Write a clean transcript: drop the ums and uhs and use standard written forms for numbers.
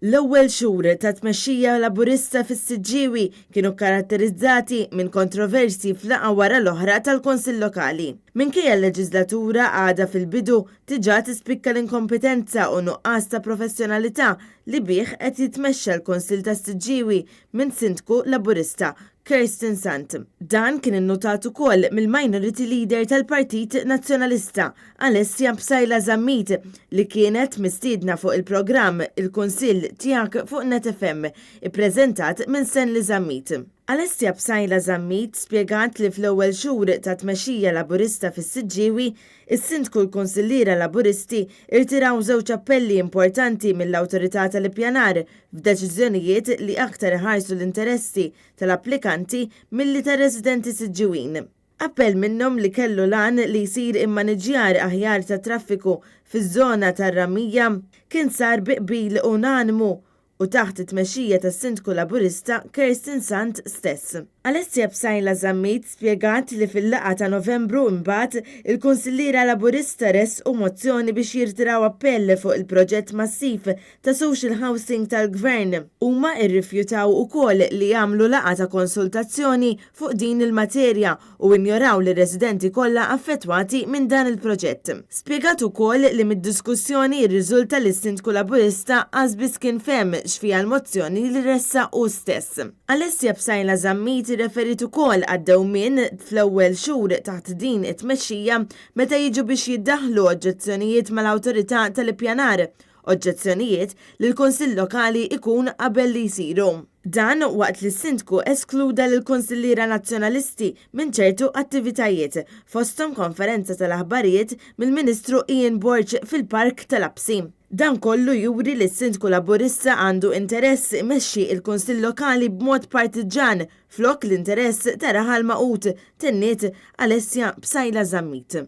L-ewwel xhur ta' tmexxija Laburista fis-Siġġiewi kienu kkaratterizzati minn kontroversji f'laqgħa wara l-oħra tal-Kunsill Lokali. Minkejja l-leġiżlatura għadha fil-bidu, diġà tispikka l-inkompetenza u nuqqas ta' professjonalità li bih qed jitmexxa l-Kunsill tas-Siġġiewi minn Sindku Laburista, Kirsten Sant. Dan kien innutat ukoll mill-Minority Leader tal-Partit Nazzjonalista, Alessia Psaila Zammit, li kienet mistiedna fuq il-programm Il-Kunsill Tiegħek fuq Net FM, ippreżentat minn Stanley Zammit. Alessia Psaila Zammit spjegat li fl-ewwel xhur ta' tmexxija Laburista fis-Siġġiewi, is-Sindku u l-Kunsilliera Laburisti rtiraw żewġ appelli importanti mill-Awtorità tal-Ippjanar f'deċiżjonijiet li aktar iħarsu l-interessi tal-applikanti milli tar-residenti Siġġiwin. Appell minnhom li kellu l-għan li jsir immaniġġjar aħjar tat-traffiku fiż-żona tar-Ramija kien sar bi qbil unanimu u taħt it-tmexxija tas-Sindku Laburista Kirsten Sant stess. Alessia Psaila Zammit spjegat li fil-laqgħa ta' Novembru imbagħad il-Kunsilliera Laburista ressqu mozzjoni biex jirtiraw appell fuq il-proġett massiv ta' social housing tal-Gvern. Huma rrifjutaw ukoll li jagħmlu laqgħa ta' konsultazzjoni fuq din il-materja u injoraw lir-residenti kollha affettwati minn dan il-proġett. Spjegat ukoll li mid-diskussjoni rriżulta li s-Sindku Laburista qas biss kien fehem x'fiha l-mozzjoni li ressaq hu stess. Alessia Psaila Zammit irreferiet ukoll għad-dewmien fl-ewwel xhur taħt din it-tmexxija meta jiġu biex jiddaħħlu oġġezzjonijiet mal-Awtorità tal-Ippjanar, oġġezzjonijiet li l-Kunsill Lokali jkun qabel li jsiru. Dan waqt li s-Sindku eskluda lill-Kunsilliera Nazzjonalisti minn ċertu attivitajiet, fosthom konferenza tal-aħbarijiet mill-Ministru Ian Borg fil-Park ta' Lapsi. Dan kollu juri li s-Sindku Laburista għandu interess imexxi l-Kunsill Lokali b'mod partiġġan flok l-interess ta' raħal magħqud, tenniet Alessia Psaila Zammit.